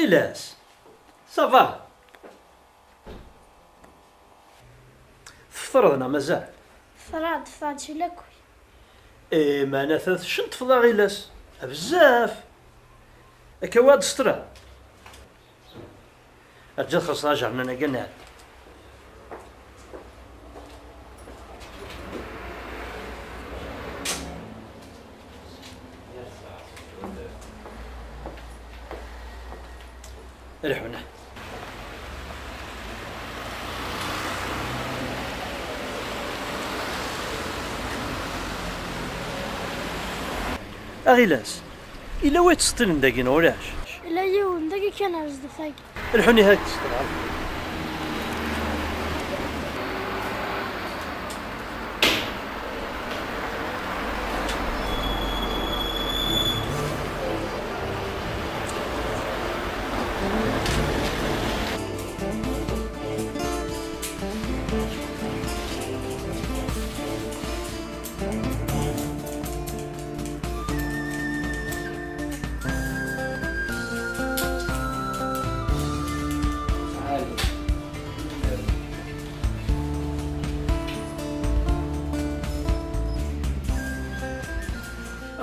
Ɣilas, ça va? Tfeṭreḍ neɣ mazal? Ffreɣ-d, ffreɣ-d si lakul. Eh, meɛna ta tcenṭfeḍ a Ɣilas. Bezzaf. Akka wa d-sṭra. Aǧǧa ad xellṣeɣ ajernan-agi ad nɛeddi. Lḥuna. A Ɣilas, yella wa yettseṭṭilen dagi neɣ ulac? Yella yiwen dagi kan ar zdat-agi. Lḥun ihi ad k-d-sṭeɣ.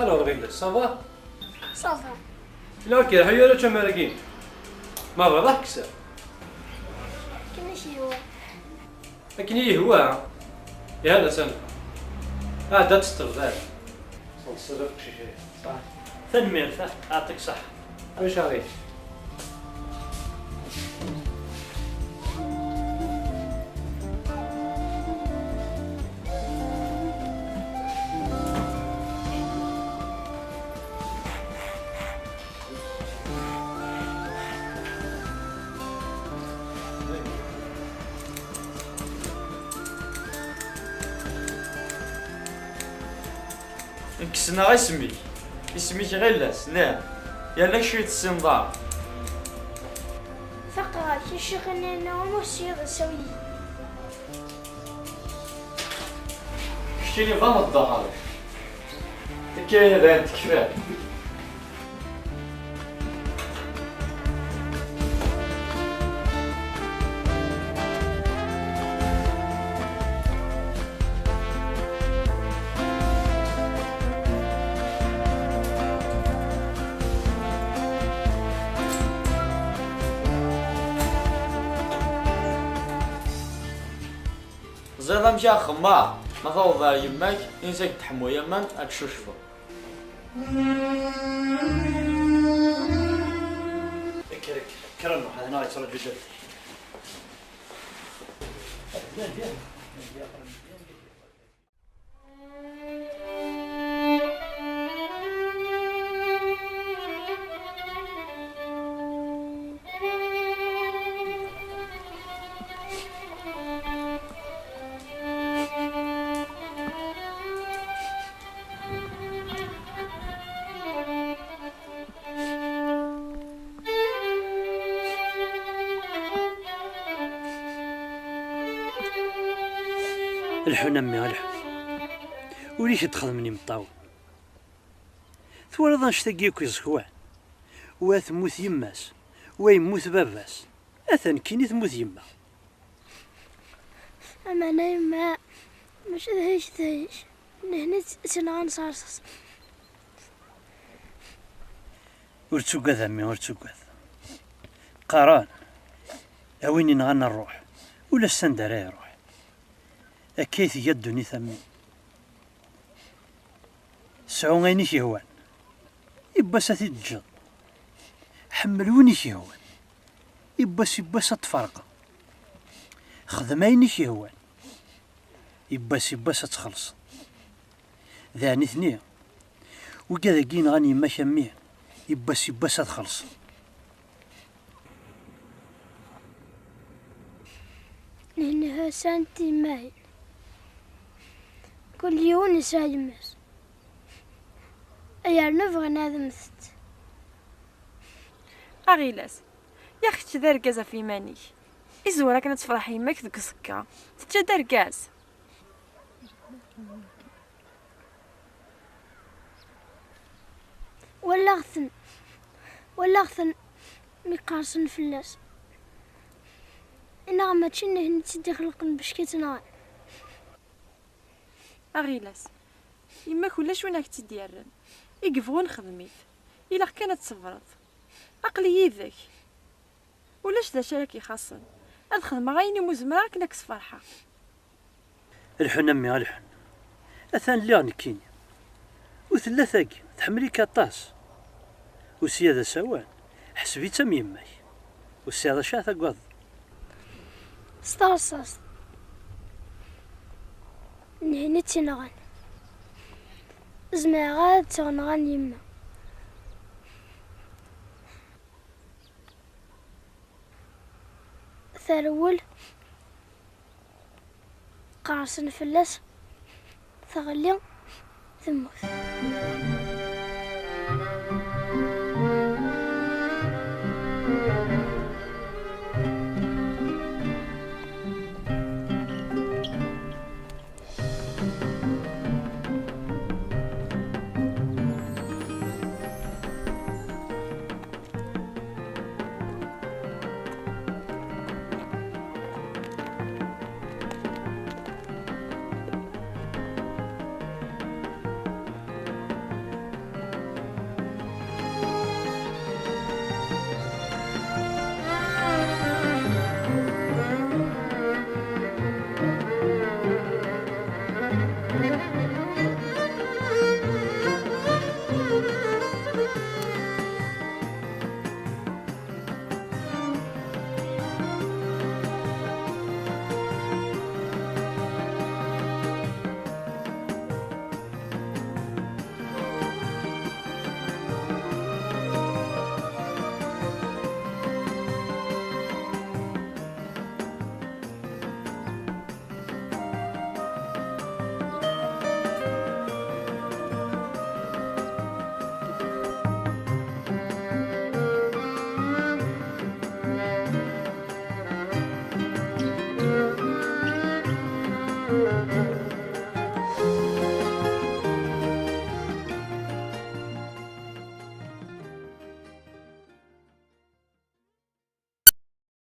Alors, Rinda, ça va? Ça va. Ila, ok, ḥyu ara ččam aragi. Ma bɣiḍ, ad kkseɣ. Akken i k-yehwa. Akken i yehwa. Yehwa, atan. Ɛad ad teṭṭeḍ, ɛad. Ṣṣeḍṣel aqcic-agi. Ṣṣeḥ. Tanemmirt, ah, yeɛṭik ṣṣeḥḥa. Ulac aɣilif. Kksen-aɣ isem-ik. Isem-ik Ɣilas, neɣ? Yerna kečč ur tessineḍ ara. Faqeɣ-ak, a ccix-nni, ur tessineḍ asawi. Keččini d ameddaḥ. Akka d ayen tekfiḍ. Teẓriḍ amek ara xemmeɣ? Ma tawḍeḍ ar yemma-k, ini-as ad k-d-teḥmu aman, ad tcucfeḍ. Kker, kker, kker a Nuḥ, ad yettṛaju jadda. Lḥun a mmi, lḥun. Ur ik-d-xedmen imeṭṭawen. Twalaḍ annect-agi akk iẓekwan? Wa temmut yemma-s, wa yemmut baba-s. Atan nekkini temmut yemma. Ameɛna yemma, mačči d ay-k tɛic. Nehna tt-, tt-nɣan s rrṣaṣ. Ur ttugad a mmi, ur ttugad. Qqaren, a win inɣan rruḥ, ulac s anda ara iruḥ. Akka i tga ddunit a mmi. Sɛu ayen i k-yehwan. Yiwwas ad t-id-ǧǧeḍ. Ḥemmel win i k-yehwan. Yiwwas yiwwas ad tferqeḍ. Xdem ayen i k-yehwan. Yiwwas yiwwas ad txellṣeḍ. D ɛni-tni wigad-agi yenɣan yemma-k a mmi? Yiwwas yiwwas ad xellṣeḍ. Nehni sɛant timahin. Kul yiwen yesɛa yemma-s. Yernu bɣan ad mmtent. Aɣilas, ya kečč d argaz ɣef yiman-ik. Izwar akken ad tefreḥ yemma-k deg uẓekka. Tečča-d argaz. Walaɣ-ten, walaɣ-ten mi qqersen fell-as. Neɣ mačči nehni tt-id-ixelqen bac k-id-nɣen? Aɣilas, yemma-k ulac win ak-tt-id-yerren. I yebɣun xdem-it. Ilaq kan ad tṣebreḍ. Aql-i yid-k. Ulac d acu ara k-ixaṣṣen. Ad xedmeɣ ayen umi zemreɣ akken ad k-sferḥeɣ. Lḥun a mmi, a lḥun. Atan lliɣ nekkini. U tella tagi, tḥemmel-ik aṭas. Usiya d asawen, ḥseb-itt am yemma-k. Ur tesɛiḍ acu ara tagadeḍ. S terṣaṣt. Nehni tt-inɣan. Zemreɣ ad tt-nɣan yemma. Terwel. Qersen fell-as. Teɣli. Temmut.